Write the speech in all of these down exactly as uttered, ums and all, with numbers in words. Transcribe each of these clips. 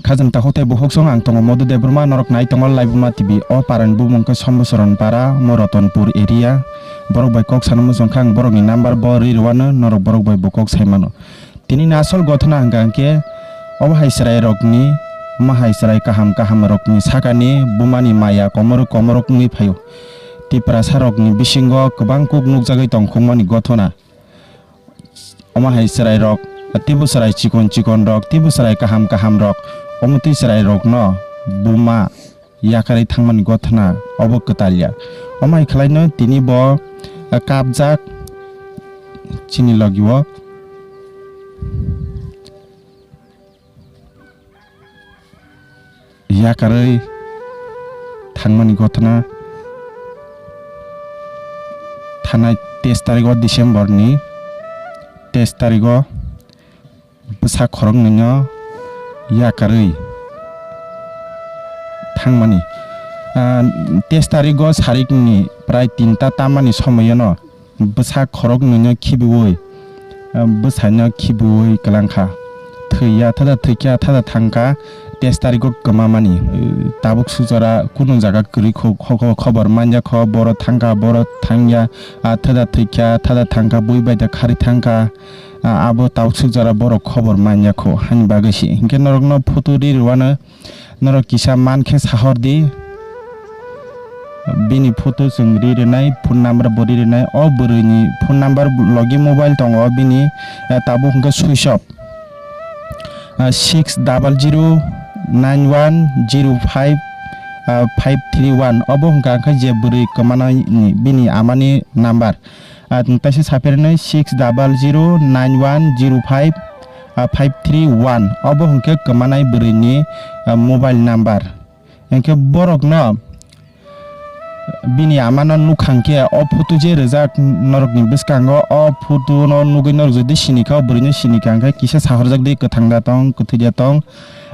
Khajang takhuk tei bukhuk song ang tongo Madhu Debbarma, norok nai tongo Laibuma T V. O parani bumung khe Sombosoron para, omo Ratanpur area. Borok bai kok sana muchung kha ang borokni number bo ri rwano, norok borok bai bo kok sai mano. Tini ni asol gothona hwnkha hwnkhe obo hai chwrai rokni, omo hai chwrai kaham kaham rokni sakani bumani maya komorok komorok wngwi phaio. Tiprasa rokni bisingo kwbang kuk nukjagwi tongkhokmani gothona. Omo hai chwrai rok, teibo chwrai chikon chikon rok, teibo chwrai kaham kaham rok, omo twi chwrai rokno buma yakarwi thangmani gothona obo kwtal ya. Omo hai khwlaino tini bo, eh, kapjak chini logi o. Yakarwi thangmani gothona thanai teis tarigo December ni teis tarigo bwsa khoroknwino yakarwi thangmani. Ah, teis tarigo sarikni prai tinta tammani somoyono bwsa khoroknwino khibiui, ah, bwsaino khibiui kwlangkha. Thwiya thada thwikha thada thangkha, teis tarigo kwmamani. Tabuk sujora kunu jaga kwrwi kho-, kho-, kho-, khobor manya kho, boro thangkha, boro thangya, ah, thada thwikha thada thangkha, bui bai da khari thangkha. Ah, abo tabuk sukjara borok khobor manya kho, hani bagwi se. Hinkhe norokno photo ri rwano, norok kisa man khe sahor di. Bini photo chwng ri rwnai, phone number bo ri rwnai. O bwrwini phone number logi mobile tongo bini, eh, tabuk hinkhe switch off. Ah, six double zero nine one zero five, ah, five three one. Obo hinkha khe je bwrwi kwmanani bini amani number. Ah, nwng taisa saphiranai six double zero nine one zero five, ah, five three one. Obo hwnkhe kwmanai bwrwini, ah, mobile number. Hinkhe borokno bini amano nukha hinkhe o photo je rijak norokni bwskango, o photo no nugwi norok jodi sinikha, o bwrwino sinikha hinkhe kisa sahorjak di, kwthang da tong, kwthwi da tong,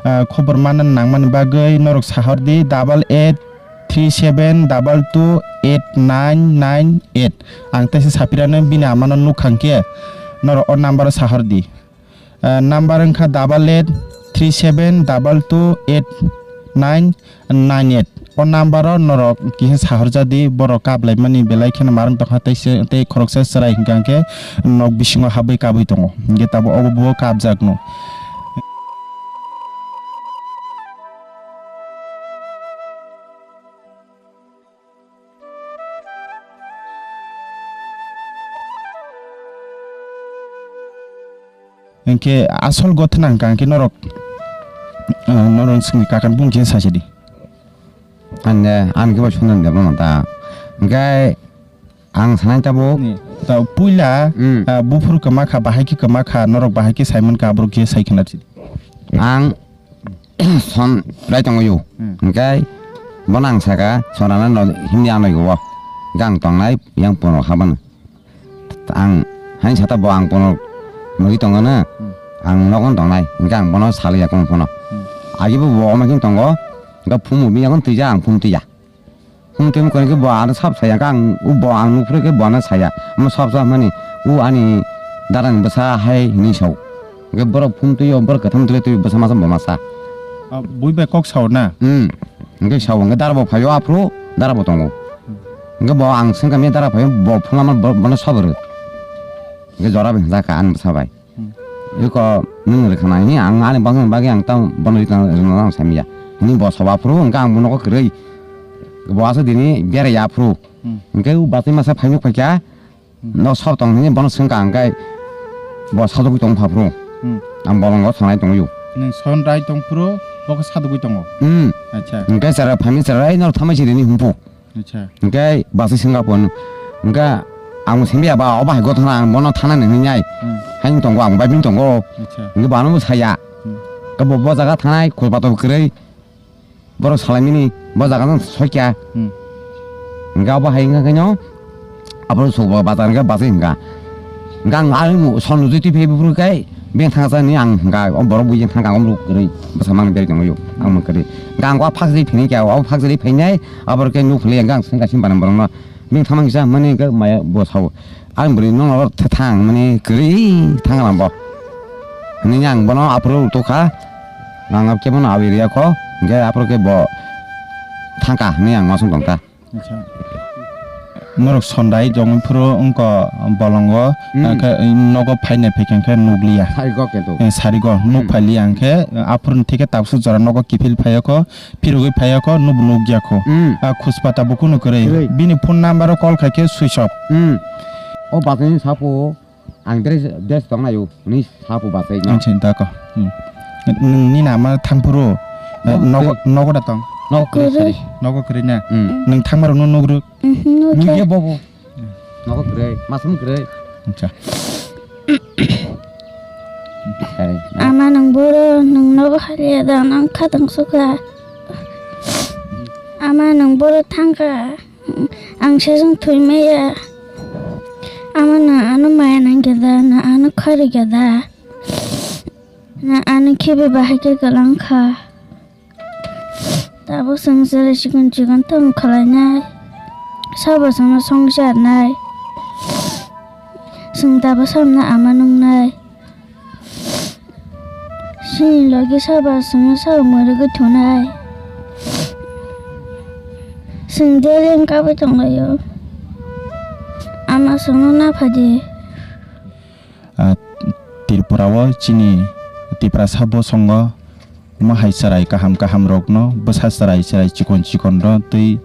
ah, khobor manna nangmani bagwi norok sahor di double eight three seven double two eight nine nine eight. Ang teisa sapirano bini amano nukha hinkhe norok o number o sahor di. Ah, number wngkha double eight three seven double two eight nine nine eight. O number o norok kisa sahor jadi, borok kap laimani belai kheno marwng tongkha tei se, tei khoroksa chwrai hinkha hinkhe nok bisingo habwi kabwi tongo. Hinkhe tabuk obo bo kapjakno. Hinkhe asol gothana hwnkha hinkhe norok, ah, norok swngni kakan bung khe sacha di. Ande, ang khe bo swnam de bono ta. Hinkhe ang sanai tabuk. Ni, ta puila, hmm, ah, buphuru kwma kha, bahai khe kwma kha, norok bahai khe saimon kha, aborok khe sai khna di. Ang Son rai tongo yo. Hmm. Hinkhe bono ang saka, Sonana no himni anoi go. Hinkhe ang tongnai yang pono habano. Ang hain sata bo ang pono nogwi tongo na. Hmm. Ang nogon tongnai. Hinkhe ang bono saliya kong pono. Hmm. Agi bo bo oma khe tongo. Hinkhe phumu bini yakon tija, ang phum tija. Hum twi mukha khe bo ano sab saya, ang u bo ang nukphuru khe bo ano saya. Omo sab sa mani u ani dara ni bwsa hai hinwi sao. Hwnkhe borok phum twi o, borok kwthang twi twi bwsa masa bo masa. Ah, bui bai kok sao na? Hmm. Hwnkhe sao, hwnkhe dara bo phaio aphuru dara bo tongo. Hwnkhe bo ang swngkha mia dara phaio bo phuma ma bo-, bono sabo rw. Hwnkhe jora bai hwnjak kha ani bwsa bai. Hmm. Eko nwng rwkha nai hwnwi ang ani bagwi bagwi ang tamo bono rwna rwna nang samya. Hwnwi bo soba phuru hwnkhe ang bo nogo kwrwi. Bo aswk dini berai ya phuru. Hmm. Hwnkhe o bachai masa phaimuk phaikha. Hmm. Nok sor tong hwnwi bono swngkha hwnkhe bo sadogwi tong pha phuru. Hmm. Ang bolongo thangnai tongwi o. Nwng son rai tong phuru bo khe sadogwi tongo. Hmm. Acha. Hwnkhe chwrai phaimani chwrai norok thamai se rini hwnphu. Acha. Hwnkhe bachai swngkha phone. Hwnkhe ang bo simi ya ba, obo hai gothana ang bono thana nini nai. Hmm. Haino tongo ang bai bini tongo. Acha. Hwnkhe bo ano bo saya. Hmm. Hwnkhe bo, bo jaga thanai khulpato kwrwi. Borok salaimani bo jaga no sokya. Hmm. Hwnkhe obo hai wngkha khe no. Abo sok bo bazar hwnkhe bachai hwnkha. Hwnkhe ang ani son nujui twi phai buphuru khe beng thangsa ni ang hwnkha o borok buijeng thangkha ang omrok kwrwi bwsa mang berwi tongwi o ang mang kwrwi. Hwnkhe ang o phak jai phini khe o phak jai phainai aboro khe nuk phulai hwnkhe ang swngkha sim bana borok no beng thangma kisa hwnmani hwnkhe maya bo sao ang bwrwi nono thang mani kwrwi thanglam bo hinwi ang bono aphuru tokha. Ang abo kebono abwi rwya kho, hwnkhe aphuru khe bo thangkha hinwi ang uansuk tongkha. Acha. Norok sondai jongoi phuru wngkha bolongo, hmm, hwnkhe nogo phainai phaikha hwnkhe nukliya. Sarigo kintu. Eh, sarigo, nuk, hmm, phailiya hwnkhe, aphuruni thikhe tabukhe jora nogo kiphil phaiya kho, phirogwi phaiya kho, nukbo nukya kho. Hmm. Ah, khuspata bo kunu kwrwi. Kwrwi. Bini phone number o call khaikhe switch off. Hmm. O batini sapo. Ang dress, dress tong laio, hwnwi sapo bachai no. Ang chini tako. Hmm. Nwng nini ama thangphuru, eh, nogo, nogo da tong? Nogo kwrwi. Kwrwi. Sari. Nogo kwrwi na? Hmm. Nwng thangmarokno nugruk? Mhm, nukya. Nukya bobo. Nogo kwrwi, masum kwrwi. Acha. Sari. Ama nwng boro, nwng nogo haliya da, nwng khatang sukha. Ama nwng boro thangkha. Ang sejong thwi maya. Ama na ano maya nang khe da, na ano khari khe da, na ano khibi bahai khe kwlang kha. Tabuk chwng chwrai chikon chikon tong khlainai, sabo chwngno songcharnai. Chwng tabuk samno ama nungnai. Chini logi sabo chwngno sabo mwrwgwi thunai. Chwng daily wngkha bai tonglaio. Ama chwngno naphadi. Ah, Tripura o chini Tiprasa bosongo omo hai chwrai kaham kaham rokno bwsa chwrai chwrai chikon chikon rw twi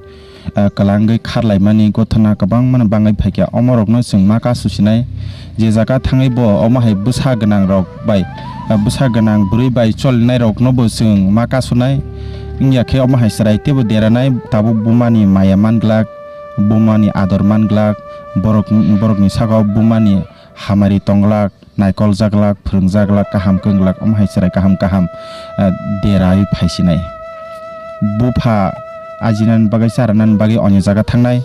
ah, kwlangwi kharlaimani gothona kwbangmano bangwi phaikha. Omorokno chwng ma kasu sinai, je jaga thangwi bo omo hai bwsa gwnangrok bai, ah, bwsa gwnang bwrwi bai cholinairoknobo chwng ma kasunai. Wngya khe omo hai chwrai teibo deranai, tabuk bumani maya manglak, bumani ador manglak, borok, borokni saka o bumani hamari tonglak, naikol jaglak, phwrwng jaglak, kaham kwnglak, omo hai chwrai kaham kaham, eh, deraui phaisinai. Bupha ajinani bagwi, charanani bagwi onyo jaga thangnai,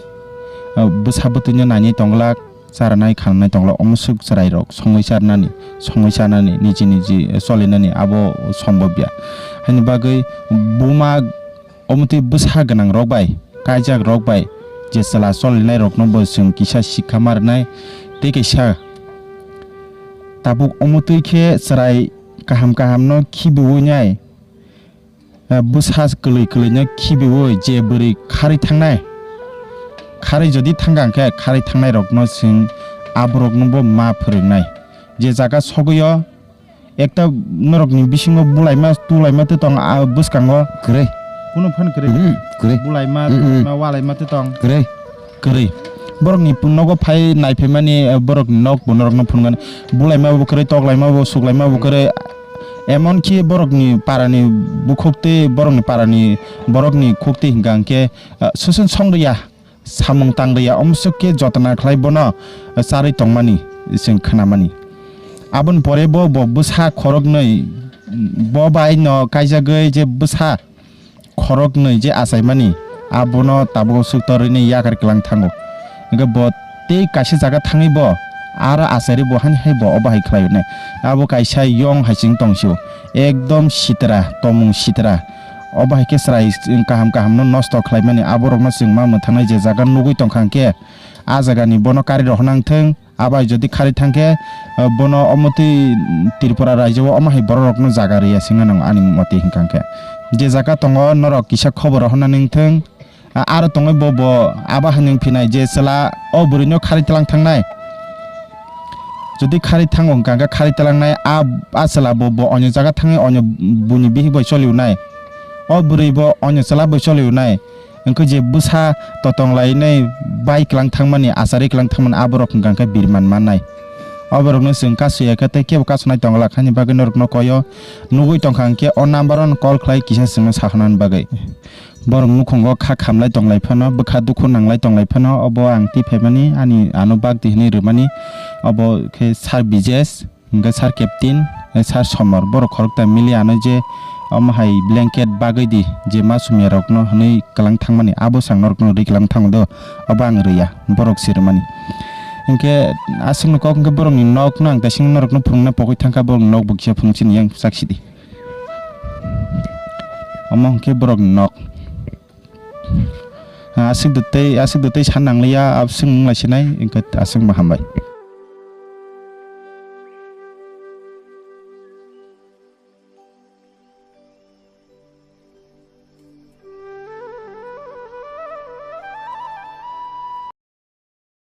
eh, bwsa bwtwino nainwi tonglak, charanai khananai tonglak, omo swk chwrairok songwi charnani, songwi chanani, niji niji, eh, cholinani abo sombobya. Haini bagwi buma Omo twi bwsa gwnang rok bai, kaijak rok bai, je chwla cholinai rokno bo chwng kisa sikha ma rwnai, tei kaisa tabuk omo twi khe chwrai kaham kaham no khibiwi nai, eh, bwsa kwlwi kwlwi no khibiwi je bwrwi kharwi thangnai, kharwi jodi thangkha hwnkhe kharwi thangnai rokno chwng aborok no bo ma phwrwngnai, je jaga sogwi o. Ekta norokni bisingo bulaima tulaima tei tong, ah, bwskango. Kwrwi. Kunu phan kwrwi. Mhm, kwrwi. Bulaima, mhm, mhm, tulaima, walaima tei tong. Kwrwi. Kwrwi. Borokni nogo phai naiphaimani, eh, borokni nok bo norokno phunuknani. Bulaima bo kwrwi, toklaima bo, suklaima bo kwrwi. Emon ki borokni parani bukhuk tei borokni parani borokni khuk tei hwnkha hwnkhe, ah, sosen songriya. Samung tang rwya, omswk khe jotna khlai bono charwi tongmani chwng khnamani. Aboni pore bo, bo bwsa khoroknwi, bo bai no kaijagwi je bwsa khoroknwi je achaimani, abono tabuk swk torwi nwi yakar kwlang thango. Hwnkhe bo tei kaisa jaga thangwi bo aro achairwi bo hani hai bo obo hai khlai hwnwi. Abo kaisa yong hai chwng tong sio, ekdom sitra, tomung sitra. Obo hai khe chwrai kaham kaham no nosto khlaimani, aborokno chwng ma mwthangnai je jaga nugwi tongkha hwnkhe, a jagani bono kari rohorna wngthung, abai jodi kari thangkhe, bono omo twi Tripura rajyo o omo hai borok rokno jaga rwya se wngya nang ani motwi hwnkha hwnkhe. Je jaga tongo norok kisa khobor rohornani wngthung, A-, aro tongwi bo, bo abo hai nwng phinai je chwla o bwrwino kharwi tlang thangnai. Jodi kharwi thango hwnkha hwnkhe kharwi tlangnai a, a chwla bo, bo onyo jaga thangwi onyo buini bihik bai choliunai. O bwrwi bo onyo chwla bai choliunai. Hwnkhe je bwsa totong lainai bai klang thangmani, achari klang thangmani aborok hwnkha hwnkhe birman mannai. Oborokno chwng kasu ya khe tei kebo kasunai tongla khaini bagwi norokno koyo nugwi tongkha hwnkhe o number-o call khlai kisa chwngno sakhonani bagwi. Borok nukhungo kha khamlai tonglai phano, bwkha dukhu nanglai tonglai phano, obo ang twi phaimani, ani ano bak twi hwnwi rwmani, obo khe Sir Bijesh, hwnkhe Sir Captain, eh, Sir Somor, borok khorokta mili ano je omo hai blanket bagwi di, je ma sumya rokno hwnwi kwlang thangmani, abo sang norokno rwi kwlang thango do, obo ang rwya, borok se rwmani. Hwnkhe aswkno kok hwnkhe borokni nokno ang kaisa norokno phunukna pogwi thangkha, borokni nok bo kisa phunuk sini yang sak sidi. Omo hwnkhe borokni nok. Aswk de tei, aswk de tei san nangliya, aswk wng lai sinai, hwnkhe aswk ma hambai.